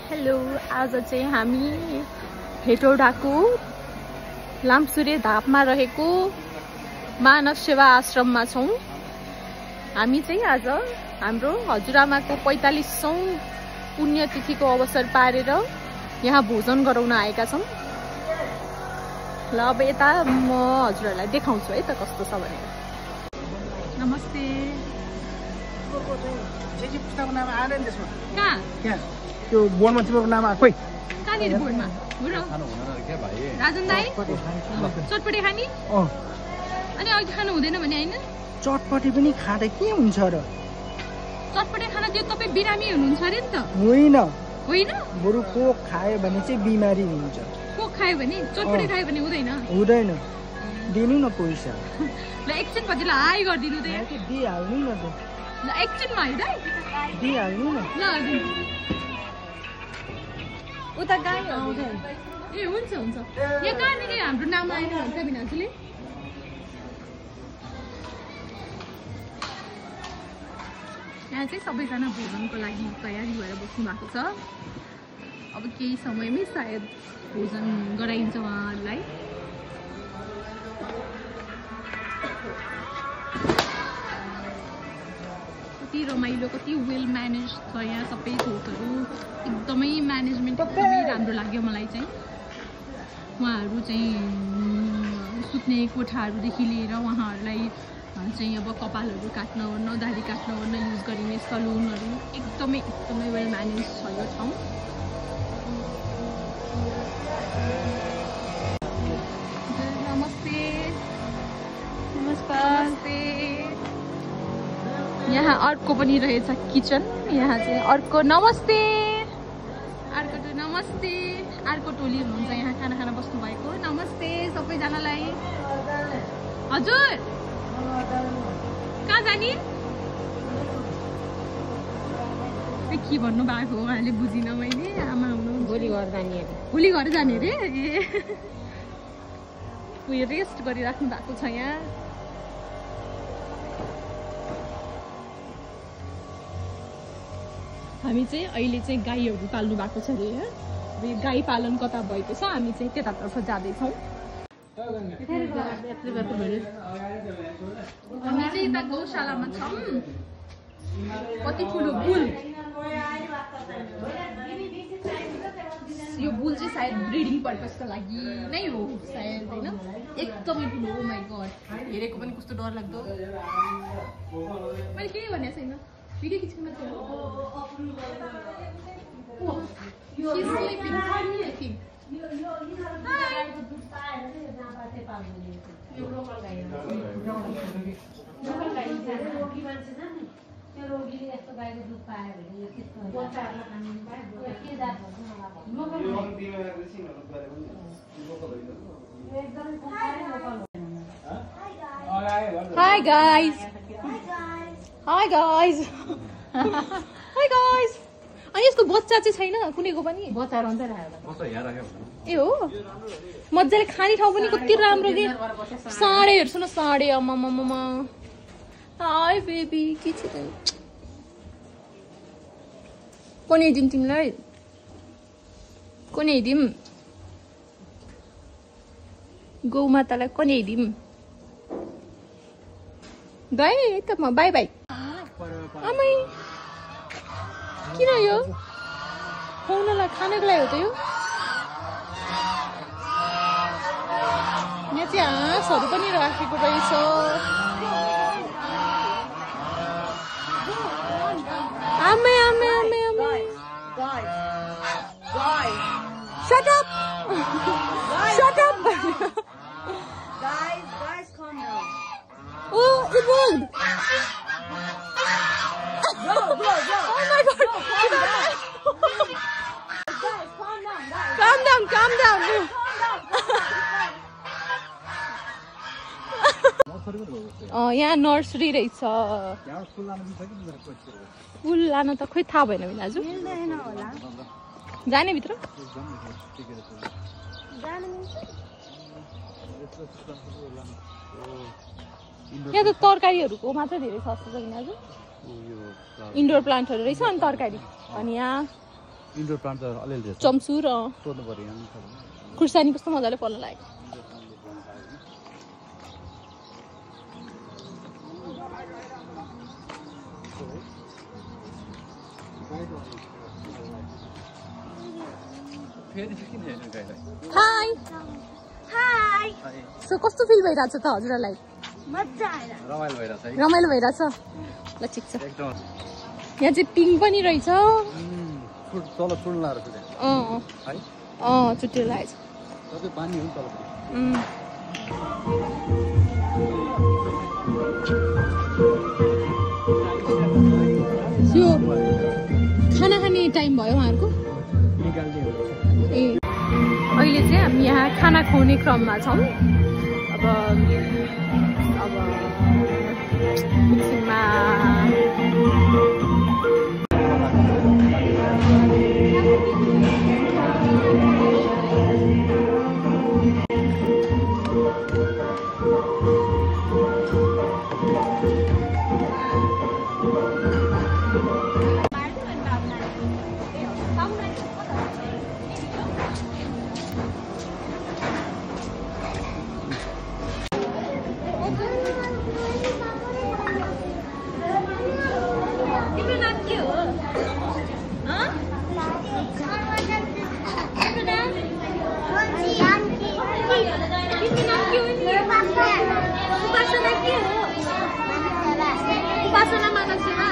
Hello, आज चाहिँ हामी हेटौडाको लामसुरे धापमा रहेको मानव सेवा आश्रममा छौं। हामी चाहिँ आज हाम्रो हजुरआमाको 45औं पुण्यतिथिको अवसर पारेर यहाँ भोजन गराउन आएका छौं। ल अब यता म हजुरहरूलाई देखाउँछु है त कस्तो छ भनेर। नमस्ते। पुस्तकको नाम आएन त्यसमा। कहाँ? त्यहाँ त्यो बोर्डमा तिम्रो नाम आएको कहाँनिर बोर्डमा? राजन दाई चटपटे खाने? अनि अघि खानु हुँदैन भने हैन? चटपटी पनि खाँदा के हुन्छ र? चटपटे खाना त्यो तपाईँ बिरामी हुनुहुन्छ अरे नि त? होइन होइन, बरु कोक खायो भने चाहिँ बिमारी हुन्छ। कोक खायो भने चटपटे खायो भने हुँदैन? हुँदैन। दिनु न पैसा। ल एकछिन पछि ल हाई गरिदिनु त। दिइहाल्नु न त। ल एकछिनमा है दाइ दिइहाल्नु न। ल उता गाई आउँदैन। ए हुन्छ हुन्छ। यहाँ कहाँनिर हाम्रो नाम आएन भन्छ बिनाजुले? यहाँ चाहिँ सबैजना भोजनको लागि तयारी भएर बस्नु भएको छ। अब केही समयमै सायद भोजन गराइन्छ उहाँहरूलाई। कति रमाइलो, कति वेल म्यानेज छ यहाँ सबै थोकहरू। एकदमै म्यानेजमेन्ट एकदमै राम्रो लाग्यो मलाई चाहिँ। उहाँहरू चाहिँ सुत्ने कोठाहरूदेखि लिएर उहाँहरूलाई चाहिँ अब कपालहरू काट्न ओर्न, दाढी काट्न ओर्न युज गरिने सलुनहरू एकदमै वेल म्यानेज छ यो ठाउँ। नमस्ते। नमस्कार। यहाँ अर्को पनि रहेछ किचन। यहाँ चाहिँ अर्को नमस्ते। अर्को टोली हुनुहुन्छ यहाँ खाना खान बस्नु भएको। नमस्ते सबैजनालाई। हजुर कहाँ जाने? के भन्नु भएको हो उहाँले बुझिनँ मैले। आमा हुनु भोलि घर जाने अरे? उयो रेस्ट गरिराख्नु भएको छ यहाँ। हामी चाहिँ अहिले चाहिँ गाईहरू पाल्नु भएको छ अरे। गाई पालन कता भएको छ हामी चाहिँ त्यतातर्फ जाँदैछौँ। हामी चाहिँ यता गौशालामा छौँ। कति ठुलो बुल। यो बुल चाहिँ सायद ब्रिडिङ पर्पसको लागि नै हो सायद होइन? एकदमै ठुलो। ओ माई गड, हेरेको पनि कस्तो डर लाग्दो। मैले केही भनेको छैन, भिडियो खिच्नु मात्रै हो। Hi guys. अनि यसको बच्चा चाहिँ छैन कुनैको पनि? बच्चा रहन्छ ए हो। मजाले खाने ठाउँ पनि कति राम्रो के। साँडे हेर्छु न, साँडे आमामामा। हाय बेबी, के छ त? कोनी दिम तिमीलाई? कोनी दिम? गौमातालाई कोनी दिम? गए त म। By by. आमै किन यो खुवाउनलाई खानको लागि हो त यो? यहाँ चाहिँ हाँसहरू पनि राखेको रहेछ। आमै आमै आमै आमै। Shut up! Shut up! Guys, calm down. Oh, it worked! Go! Oh my god! Guys, calm down, guys. Calm down. Calm down. यहाँ नर्सरी रहेछ। फुल लान त खोइ थाहा भएन दाजु। जाने भित्र? यहाँ त तरकारीहरूको मात्र धेरै सस्तो छ किन इन्डोर प्लान्टहरू रहेछ अनि तरकारी अनि यहाँ इन्डोर प्लान्ट त अलिअलि छ चम्सुर सोध्नु पर्यो यहाँ खुर्सानी कस्तो मजाले फल्न लाग्यो हाई Hi. सो कस्तो फिल भइरहेछ त हजुरलाई मजा आएर रमाइलो भइरहेछ है रमाइलो भइरहेछ ल ठिक छ एकदम यहाँ चाहिँ पिङ पनि रहेछ तल चुड्नु लाएर है चुट्टिएर लागेछ सबै पानी हो नि तल यो खाना खाने टाइम भयो उहाँहरूको ए अहिले चाहिँ हामी यहाँ खाना खुवाउने क्रममा छौँ अब एकछिनमा उपासना मानव सेवा